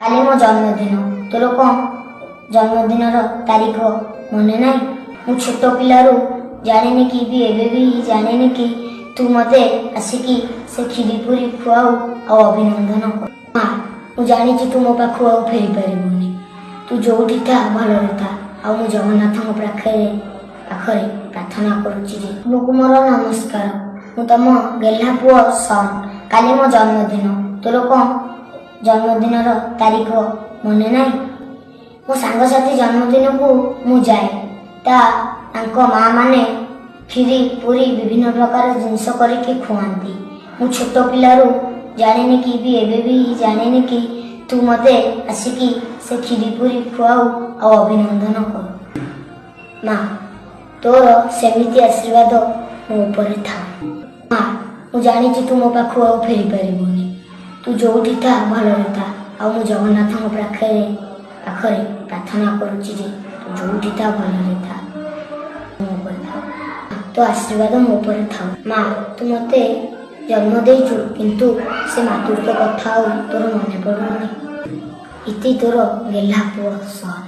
କାଲି ମୋ ଜନ୍ମଦିନ। ତୋର କ'ଣ ଜନ୍ମଦିନର ତାରିଖ ମନେ ନାହିଁ? ମୁଁ ଛୋଟ ପିଲାରୁ ଜାଣିନି କି ବି ଏବେ ବି ଜାଣିନି କି ତୁ ମୋତେ ଆସିକି ସେ କ୍ଷୀରି ପୁରୀ ଖୁଆଉ ଆଉ ଅଭିନନ୍ଦନ କର। ମା, ମୁଁ ଜାଣିଛି ତୁ ମୋ ପାଖକୁ ଆଉ ଫେରି ପାରିବୁନି। ତୁ ଯୋଉଠି ଥା, ଭଲରେ ଥା। ଆଉ ମୁଁ ଜଗନ୍ନାଥଙ୍କ ପାଖରେ ପ୍ରାର୍ଥନା କରୁଛି ଯେ ତୁମକୁ ମୋର ନମସ୍କାର। ମୁଁ ତମ ଗେହ୍ଲା ପୁଅ ସନ୍। କାଲି ମୋ ଜନ୍ମଦିନ। ତୋର କ'ଣ ଜନ୍ମଦିନର ତାରିଖ ମନେ ନାହିଁ? ମୋ ସାଙ୍ଗସାଥି ଜନ୍ମଦିନକୁ ମୁଁ ଯାଏ, ତାଙ୍କ ମା ମାନେ କ୍ଷୀରି ପୁରୀ ବିଭିନ୍ନ ପ୍ରକାର ଜିନିଷ କରିକି ଖୁଆନ୍ତି। ମୁଁ ଛୋଟ ପିଲାରୁ ଜାଣିନି କି ବି ଏବେ ବି ଜାଣିନି କି ତୁ ମୋତେ ଆସିକି ସେ କ୍ଷୀରି ପୁରୀ ଖୁଆଉ ଆଉ ଅଭିନନ୍ଦନ କରୁ। ମା, ତୋର ସେମିତି ଆଶୀର୍ବାଦ ମୋ ଉପରେ ଥାଉ। ମା, ମୁଁ ଜାଣିଛି ତୁ ମୋ ପାଖକୁ ଆଉ ଫେରି ପାରିବୁନି। ତୁ ଯୋଉଠି ଥା, ଭଲରେ ଥା। ଆଉ ମୁଁ ଜଗନ୍ନାଥଙ୍କ ପାଖରେ ପ୍ରାର୍ଥନା କରୁଛି ଯେ ତୁ ଯୋଉଠି ଥା, ଭଲରେ ଥା, ମୋ ଉପରେ ଥାଉ, ତୋ ଆଶୀର୍ବାଦ ମୋ ଉପରେ ଥାଉ। ମା, ତୁ ମୋତେ ଜନ୍ମ ଦେଇଛୁ, କିନ୍ତୁ ସେ ମାତୃତ୍ୱ କଥା ଆଉ ତୋର ମନେ ପଡ଼ୁନି? ଇତି, ତୋର ଗେହ୍ଲା ପୁଅ ସନ୍।